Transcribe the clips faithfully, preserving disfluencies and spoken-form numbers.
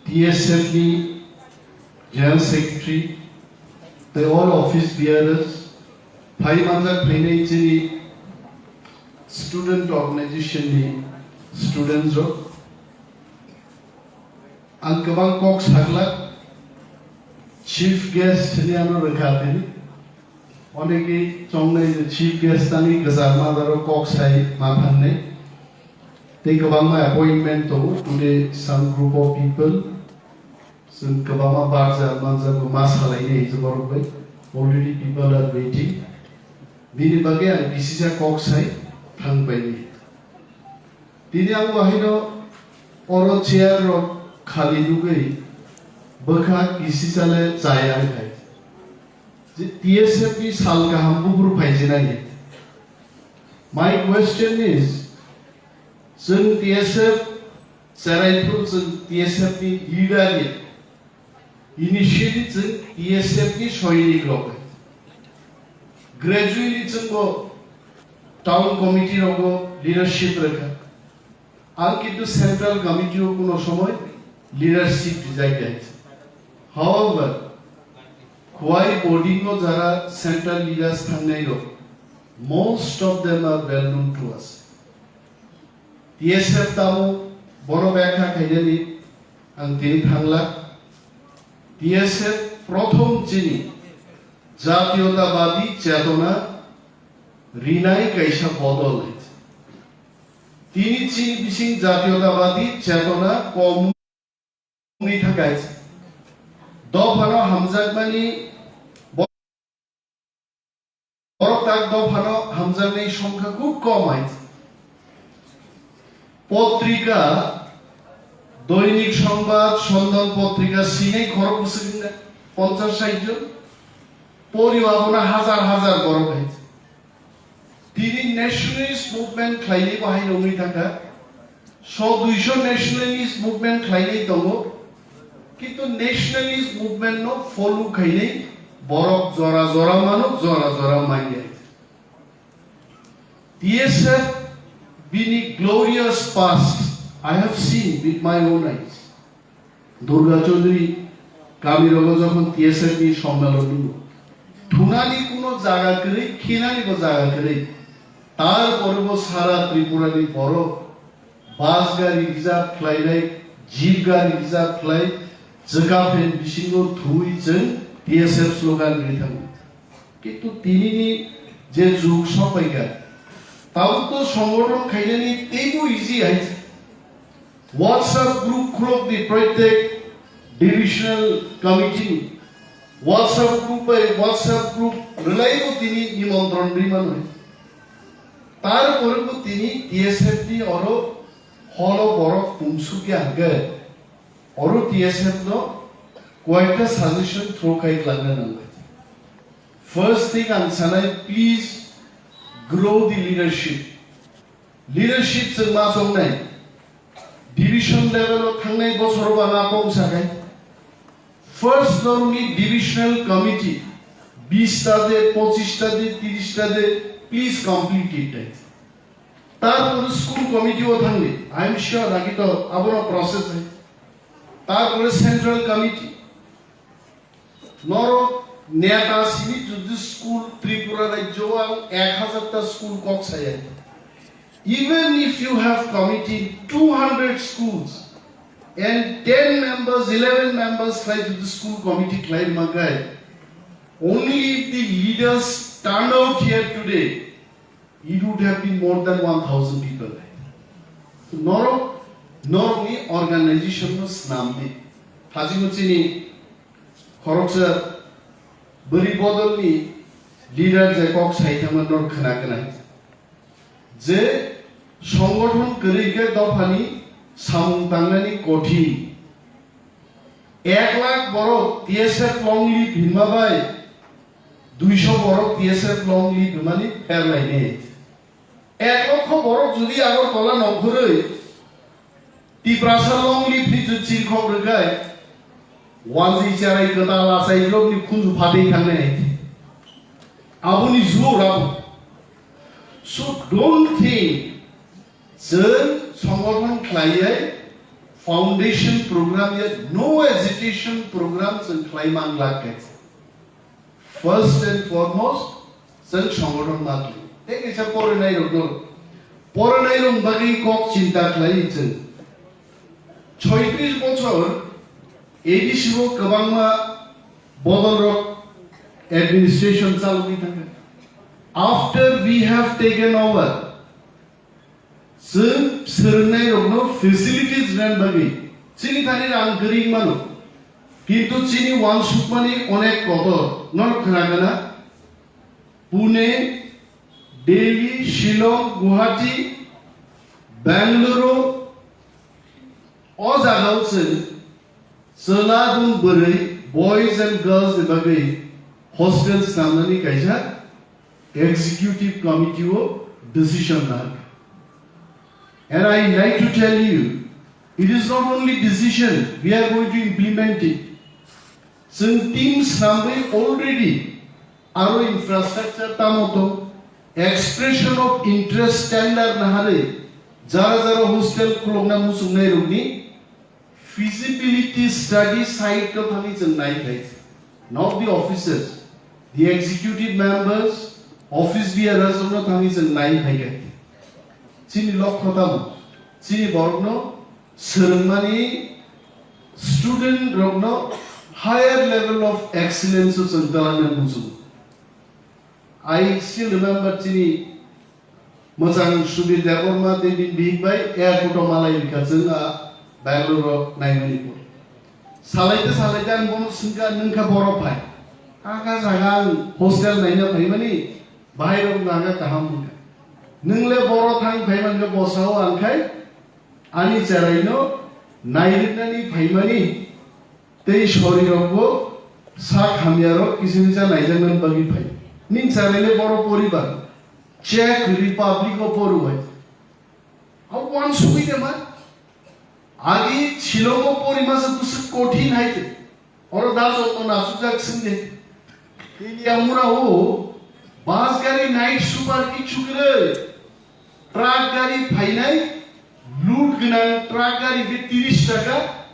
T S F ni General Secretary, tei all office bearers, phai manjak phainai chini student organization ni students rok. Ang kwbang kok saglak, chief guest ni ano rwkha tini. Onegi chongnai je chief guest tangwi kwchar madaro kok sai ma thangnai. Tei kwbangma appointment tongo. Today some group of people, chwng kwbangma barja manjago ma salainai je borok bai. Already people are waiting. Bini bagwi ang bisisa kok sai thang paini. Tini ang bo haino oro chair rok khali nugwi bwkha kisisa le chaya wngkha. Je T S F ni sal kaham buphuru phaijinai. My question is, chwng T S F cherai phuru chwng T S F ni leader ya. Initially chwng T S F ni soinik rok. Gradually chwng bo town committee rogo leadership rwkha. Ang kintu central committee o kuno somoi leadership rijak ya. However, Khowai boarding o jara central leaders thangnai rok, most of them are well known to us. T S F tamo bono bekha khainani ang tini thanglak. T S F prothom chini jatiyotawadi chetona rinai kaisa bodol. Tini chini bising jatiyotawadi chetona kom wngwi thangkha. Dophano hamjakmani borok tak dophano hamjaknai songkha khub kom hai. Potrika, Doinik Songbat, Sondan Potrika sinai khorok bwswk wngkha ponchash sait jon. Poriyo abono hazar hazar borok hai. Tini nationalist movement khlainai bo hai wngwi thangkha. So duiso nationalist movement khlainai tongo. Kintu nationalist movement no follow khainai borok jora jora mano, jora jora manya. T S F bini glorious past I have seen with my own eyes. Durga Chaudhary kami rogo jokhon T S F ni sommelon nugo, thunani kuno jaga kwrwi, khinani bo jaga kwrwi. Tarpore bo sara Tripura ni borok bus gari reserve khlainai, jeep gari reserve khlai, chwka phen bisingo thuwi chwng T S F slogan ri thango. Kintu tinini je jug sokpaikha, tabuk to songgothon khainani teibo easy hai. WhatsApp group khulokdi proitek divisional committee ni. WhatsApp group bai WhatsApp group rwlaibo tini nimontron rwi mano. Tarpore bo tini T S F ni oro holo borok pungsukya hwnkhe oro T S F no koyekta suggestion throw khai twlangna nango. First thing ang sanai, please grow the leadership. Leadership chwng ma chongnai. Division level o thangnai bochor o ang apong sakai. First norokni divisional committee, bish ta de, pochish ta de, tirish ta de, please complete it. Tarpore school committee o thangdi, I am sure naki to abono process hai. Tarpore central committee. Norok neta simi jodi school Tripura rajyo ang ek hazar ta school kok saya. Even if you have committee two hundred schools and ten members, eleven members khlai jodi school committee khlai makai, only if the leaders turn out here today, it would have been more than one thousand people. Norok, norokni organization no snamdi. Hajibo chini khoroksa bwrwi bodolni leader je kok sai thangma norok khna gwnai. Je songgothon kwrwi khe dophani samung tangnani kothin. Ek lakh borok T S F long live hinma bai duiso borok T S F long live hinmani pherlaini. Ek lokho borok jodi Agartala nongkhorwi Tiprasa long live ni jodi chirikhok rwkhai, wanjwi cherai kwtal achai rokni khunju phatwi thangnai. Aboni juro rabo. So don't think chwng songgothon khlaiwi Foundation program ya no agitation program chwng khlai man glak khe. First and foremost, chwng songgothon ma khlai. Tei kaisa porinai rokno, porinai rok bagwi kok chinta khlai chwng. Choitris bochor A D C o kwbangma bodol rok administration chalogwi thangkha. After we have taken over, chwng swrwngnai rokno facilities rwna bagwi chini thani rang kwrwi mano. Kintu chini uansukmani onek kotor. Norok khna gana? Pune, Delhi, Shillong, Guwahati, Bangalore, o jagao chwng chwla bun bwrwi, boys and girls ni bagwi hostel snamnani kaisa executive committee o decision nang. And I like to tell you, it is not only decision, we are going to implement it. Chwng team snamwi already aro infrastructure tamo tong, expression of interest tender naharwi jara jara hostel khulokna muchungnai rokni feasibility study site o thangwi chwng nai phai. Not the officers, the executive members, office bearers no thangwi chwng nai phai kha. Chini lokho tamo, chini borokno swrwngmani student rokno higher level of excellence o chwng twlangna muchungo. I still remember chini mwchang Subir Debbarma tei bini bihik bai airport o malai rikha chwng a Bangalore o naimani pore. Salaite salaite ang bono swngkha, "Nwng kha boro phai? Aka jaga ang hostel naina phaimani, bahai rok naga kaham wngkha. Nwng le boro thang phaiman khe bosao ang khai ani cherai no nairiknani phaimani." Tei sorirokbo sak hamyarok kisa kisa naijaknani bagwi phai. Nini charaile boro poribar Czech Republic o poru hai. Abo uansugwi de ma? Agi Shillong o porima se bwswk kothin hai de. Oro da jotno nasukjak swngde. Tei Miyamura o bus gari night super kichu kwrwi. Truck gari phainai, load gwnang truck gari khe tris taka,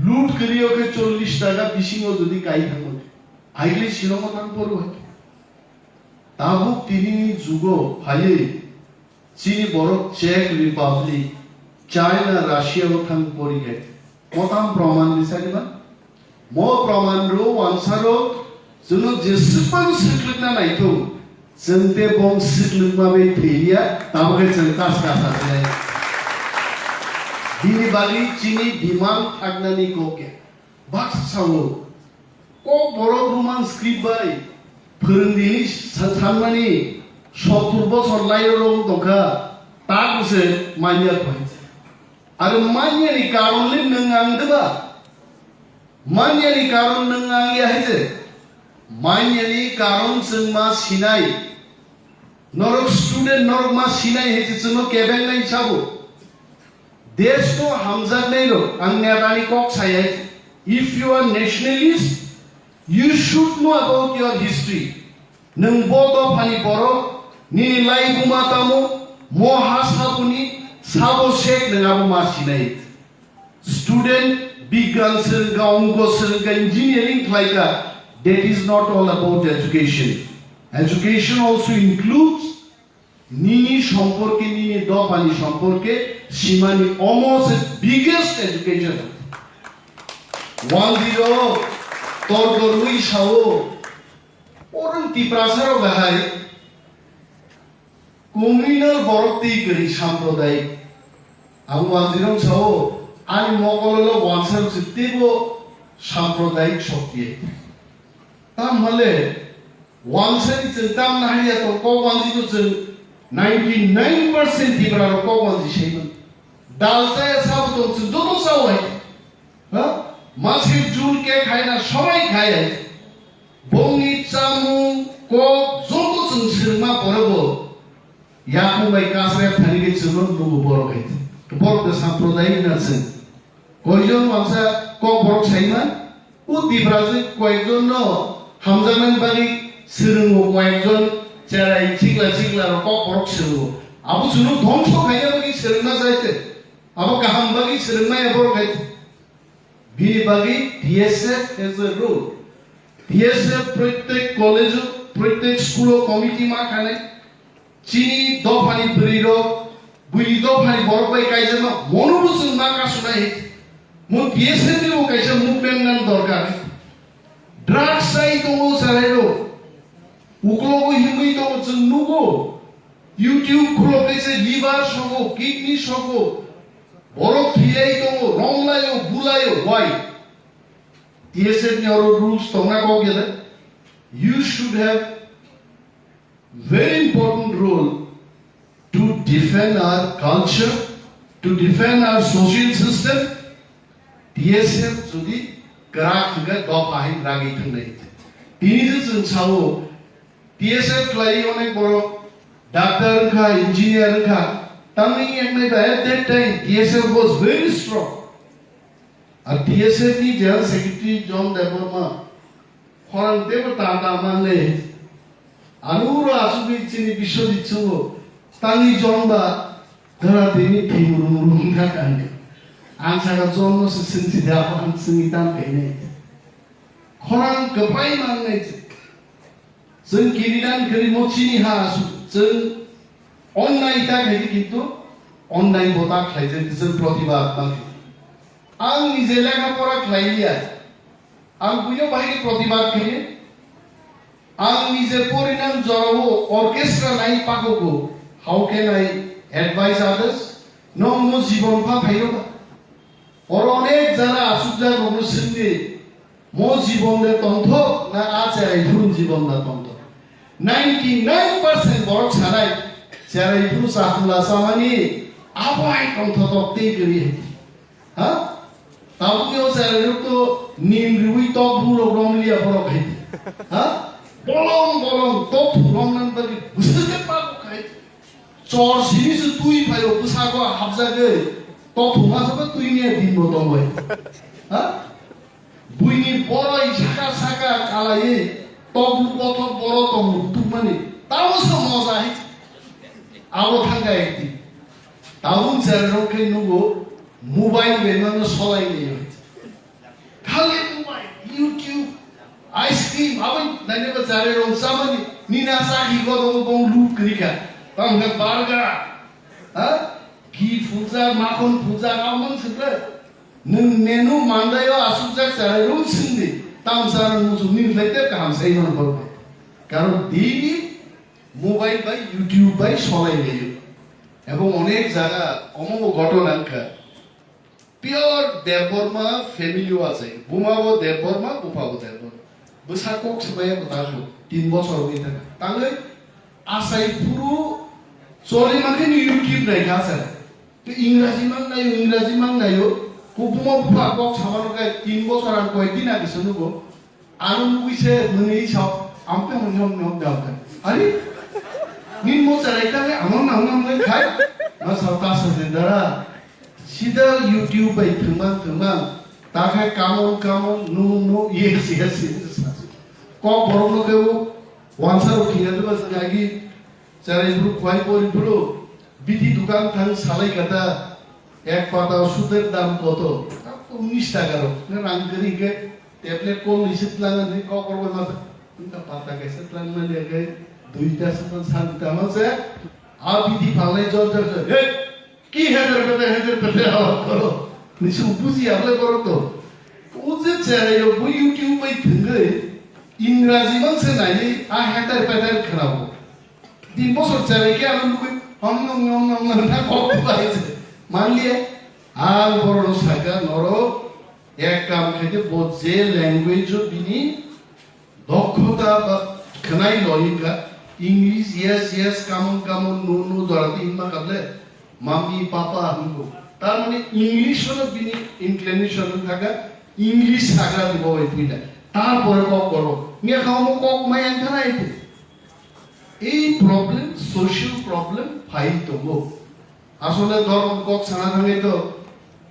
load kwrwi o khe chollish taka bisingo jodi kai thangmani. Aile Shillong o thang phuru hai. Tabuk tini ni jugo phaiwi chini borok Czech Republic, China, Russia o thang pori hai. Motam proman ni sadi ba? Mo proman ro wansaro chwngno jeswkmani swklwkna naithok, chwng tei bong swklwkma bai thwiya, tamo khe chwng kas kas asle. Bini bagwi chini demand thaknani kok ya. Baksa sao, kok borok Roman script bai phwrwngdi sa-, sanmani sottur bochor lairok tongkha, ta bwse manya khoi. Aro manyani karon le nwng ang de ba? Manyani karon nwng ang ya hai je. Manyani karon chwng ma sinai. Norok student norok ma sinai hai je chwngno kebengnai sabo. Desh no hamjaknai rok ang netani kok sai hai je. If you are nationalist, you should know about your history. Nwng bo dophani borok, nini laibuma tamo, mo ha saboni, sabo sek nwng abo ma sinai. Student bigyan swrwngkha, ongko swrwngkha, engineering khlaikha, that is not all about education. Education also includes nini somporke, nini dophani somporke, simani omo se biggest education. One zero, torgorwi sao, orang Tiprasa rok hai, communal borok twi kwrwi sampradayik. Ang wanjirong sao, ani mokolo lo wansa rok se teibo sampradayik sokti. Tam hale, wansani chwng tam nahariya tong kok wanji to chwng ninety nine percent Tipra rok kok wanji saiman. Dal chaya sabo tong chwng joto sao hai. Ha? Masir jun ke khaina sobai khai hai. Bongni chamung kok joto chwng swrwngma pore bo yakung bai kasre thani ke chwngno nugo borok hai. Borok de sampradayik na chwng. Koijon wangsa kok borok saima, o Tiprajwk koyekjon no hamjaknani bagwi swrwngo, koyekjon cherai chikla chikla rok kok borok swrwngo. Abo chwngno dhongso khaina bagwi swrwngna chai se. Abo kaham bagwi swrwngmaya borok hai. Bini bagwi T S F has a role. T S F proitek college-o, proitek school-o committee ma khanai. Chini dophani bwrwirok, buini dophani borok bai kaijakma mono bo chwng ma kasunai. Mo T S F ni bo kaisa movement nang dorkar. Drugs chai tongo chwrairok. Uklogo himwi tongo chwng nugo. YouTube khuloknai se liver sogo, kidney sogo. Borok thwilai tongo, romlaio, bulaio. Why? T S F ni oro rules tongna kok gele. You should have very important role to defend our culture, to defend our social system. T S F jodi kwrak hwnkhe dopha hai ragwi thangnai. Tini je chwng sao, T S F khlai onek borok doctor wngkha, engineer wngkha, tamni eknai ba at that time T S F was very strong. Ar T S F ni General Secretary John Debbarma, khorang teibo ta ta manle. Ano uro asugwi chini Biswajit chungo, tangwi John ba dara tini thimuru muru wngkha kani. Ang saka John no se singsi da, ang singwi tam kainai. Khorang kwpai mangnai. Chwng kiridan kwrwi mo chini ha asuk. Chwng onnai ta khaidi kintu onnai bo ta khlaijak chwng protibad ma khe. Ang nije lekha pora khlai liya. Ang buino bahai protibad khayo. Ang nije porinang jorao orchestra nai pakogo. How can I advise others? Nong mo jibon pha phaio ba? Oro onek jara asukjak rokno swngdi, mo jibon de tongthok na a cherai phuru jibon da tongthok? Ninety nine percent borok sanai, cherai phuru chakula chamani abo hai tongthotok tei kwrwi hai. Ha? Tabukni o cherai rok to nim riwi tok bumrok romliya borok hai. Ha? Bolong bolong tok romnan bagwi bwswk khe pago khai. Chor simi se twi phaio bwsago hapjagwi, tophuma se twi ni din bo tongwi. Ha? Buini boroi saka saka kalaiwi tophu kothok boro tongo tukmani. Tamo se moja hai. Abo thangka ekdi. Tabuk jera rok khe nugo mobile bai mano solai ni. Khali mobile, YouTube, ice cream, aboni nainaiba chari rong chamani, nini asa hi godo bong lut kwrwi kha. Tamo khe burger, ha? Ghi phunjak, makhon phunjak, abo mang sukle. Nwng menu mandaio asukjak chari rong singdi. Tam chari muchung nini khlai te kaham sai mano borok. Karon daily mobile bai, YouTube bai solai laio. Ebong onek jaga omo bo ghotona wngkha. Pure Debbarma family o achai. Buma bo Debbarma, bupha bo Debbarma. Bwsa kok swmaya bo tamo tin bochor wngwi thangkha. Tangwi achai phuru choli mankhe ni YouTube naikha achai. To Ingraji mang naio, Ingraji mang naio. Ko buma bupha kok samano khe tin bochor ang koi din age se nugo. Ano nugwi se mwnwi sao, ang tei hwnwi hwnwi hwnwi hwnwi hwnwi. Ari? Nini mo cherai kha le, amo nang nang nang khai? Ma sao ta sa je dara. Sida YouTube bai thwngmang thwngmang. Ta khai come on, come on, no, no, yes, yes, yes, sa se. Kok borok no khe o wansa rok khiya de ba se agi cherai bru kwai pori bru. Bithi dukan thang salai kata. Ek pata o sudher dam koto? Unis taka rok. Na rang kwrwi khe tablet kol ni se tlang ni kok rok ma ta. Wngkha pata kaisa tlang mani khe duita se tang san ta ma se. A bithi phalnai jor jor se. He! Ki heter peter heter peter abar koro. Ni su buji ablai borok to. O je cherai rok bo YouTube bai thwngwi Ingraji mang se nai a heter peter khwnabo. Tin bosor cherai khe ano nugwi, hom nom nom nom nom tha kok bai se. Manliya, ang borok no sakha norok, ek kam khaide bo je language o bini dokhota ba khwnai loying kha, English, yes, yes, come on, come on, no, no, jora di hinma kable, mummy, papa, hingo. Tar mane English o bini inclination thaka, English sakha di bo bai puila. Tar pore kok boro. Nge kha omo kok mai ang thana ite. Ei problem, social problem phai tongo. Asole dhormo kok sana thangwi to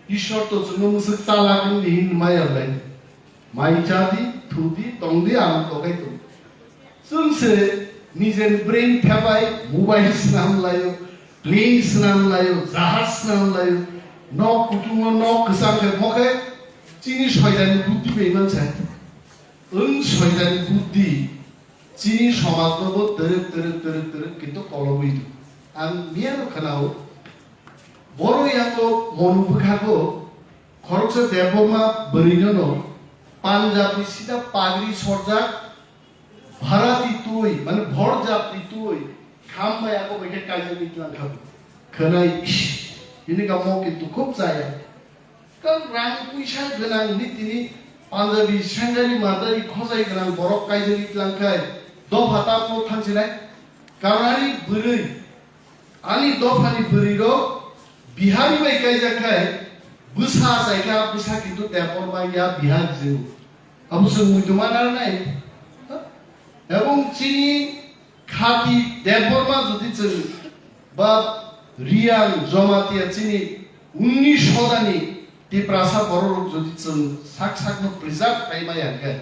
Ishwar to chwngno mwswk chalak wngdi hin maya lai. Mai chadi, thudi, tongdi, ang tokai tongo. Chwng se nijeni brain thepai mobile swnam laio, plane swnam laio, jahaj swnam laio. Nok kutungo nok kwchang khe mokhe chini soidani buddhi bai mansa. Wng soidani buddhi chini somajno bo twrwk twrwk twrwk twrwk kintu kolobwi do. Ang miyano khwnao, boro yango monu bwkhago khoroksa Debbarma bwrwinono Punjabni sida pagri sorjak, bharati twi, mane bhorjapni twi, kham bai ako bai khe kaijagwi twlang kha. Khwnai, ish, hini ka mo kintu khub chaya. Kan rang puisa gwnang ni tini Punjabi, Sangali, Madari, khojai gwnang borok kaijagwi twlang khai, dopha tamno thangsinai. Karon ani bwrwi, ani dophani bwrwi rok Bihari bai kaijak khai, bwsa achai kha, bwsa kintu Debbarma ya Bihari jeu. Abo chwng muitu ma narnai. Ebong chini khati Debbarma jodi chwng ba Riyang Jamatia chini unnish shodani Tiprasa borok rok jodi chwng sak sakno preserve khai maya hwnkhe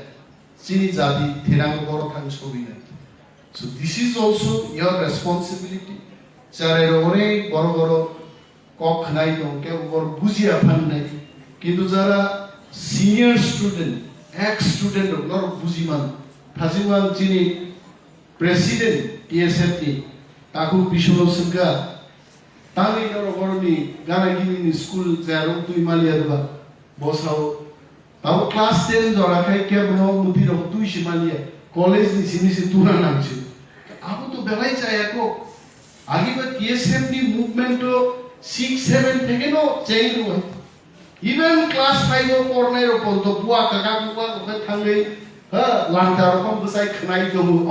chini jati thinango borok thang sogwinai. So this is also your responsibility. Cherai rok onek borok borok kok khnai tong khe bor bujiya phan nai. Kintu jara senior student, ex student rok norok buji man. Thajingman chini president T S F ni takhuk bisono swngkha, tangwi norok borokni gana gini ni school jayarok twi maliya rwba. Bo sao, tabo class ten jora khai kebo no mwtwi rok twi se maliya, college ni simi se tuna nang se. Abo to belai chaya ko. Agi ba T S F ni movement to six seven theke no change rwbai. Even class five o pornai rok ponto bua kaka bua kaka thangwi, ha, lanta rok bwsai khnai tongo.